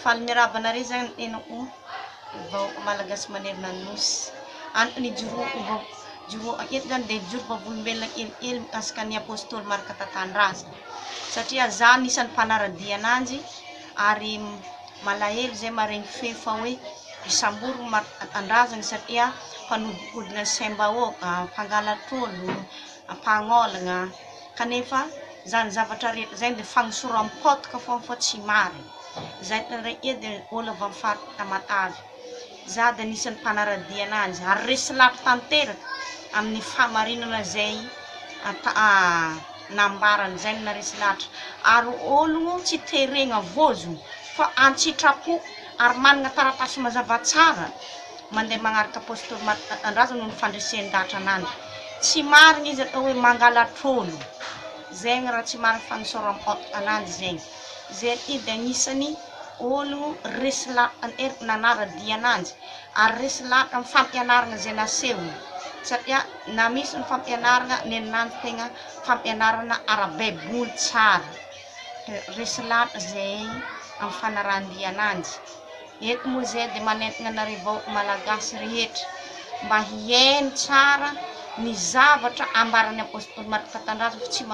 Faly miarahaba anareo zany ny tenako vahoaka malagasy manerana ny nosy. Antony ijoroako va- ijoroako aketo zany dia hijoro vavolombelona kelikely mikasika ny Apostoly Marc Tatandraza satria za anisan'ny mpanara-dia ananjy ary malahelo zay maregny feo fa hoe isamborigny Marc Tatandrazana satria mpanodikodina ny saim-bahoaka, mpangalatr'olo, mpagnôlagna kanefa zany zavatra rehetra zay dia fagnosoram-potoka fogna fa tsy marigny. Zay ndray dia olo avy amin'ny faritra Tamatave. Za dia anisan'ny mpanara-dia ananjy ary resy lahatra tanteraka amin'ny fahamarinana izay nambarany, izay no naharesy lahatra. Ary ologno tsy teregna vôzogno fa an-tsitrapo ary managna taratasy mazava tsara mandeha magnaraka Apostoly Marc Tatandraza noho ny fandresen-dahatra ananjy. Tsy marigny izy atao hoe mangalatr'olo, zegny raha tsy marigny fagnosoram-pôtaka ananjy zegny. Zay ty dia agnisan'ny olo resy lahatra nanara-dia ananjy ary resy lahatra amin'ny fampianarana izay nasehony satria na misy ny fampianarana nenanjy tegna fampianarana ara-baiboly tsara, resy lahatra zay amin'ny fanarahan-dia ananjy. Eto moa izay dia manentana anareo vahoaka malagasy rehetra mba hihaino tsara ny zavatra ambaran'ny Apostoly Marc Tatandraza fa tsy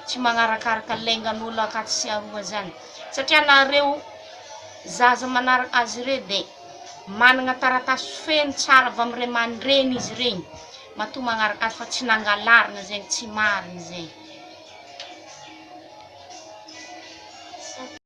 tsy magnarakaraka laingan'olo akatsy sy aroa zany satria nareo zaza manaraka azy ireo dia manana taratasy feno tsara avy amin'ny ray aman-dreny izy ireny matoa magnaraka azy fa tsy nangalarina zegny tsy marigny zegny.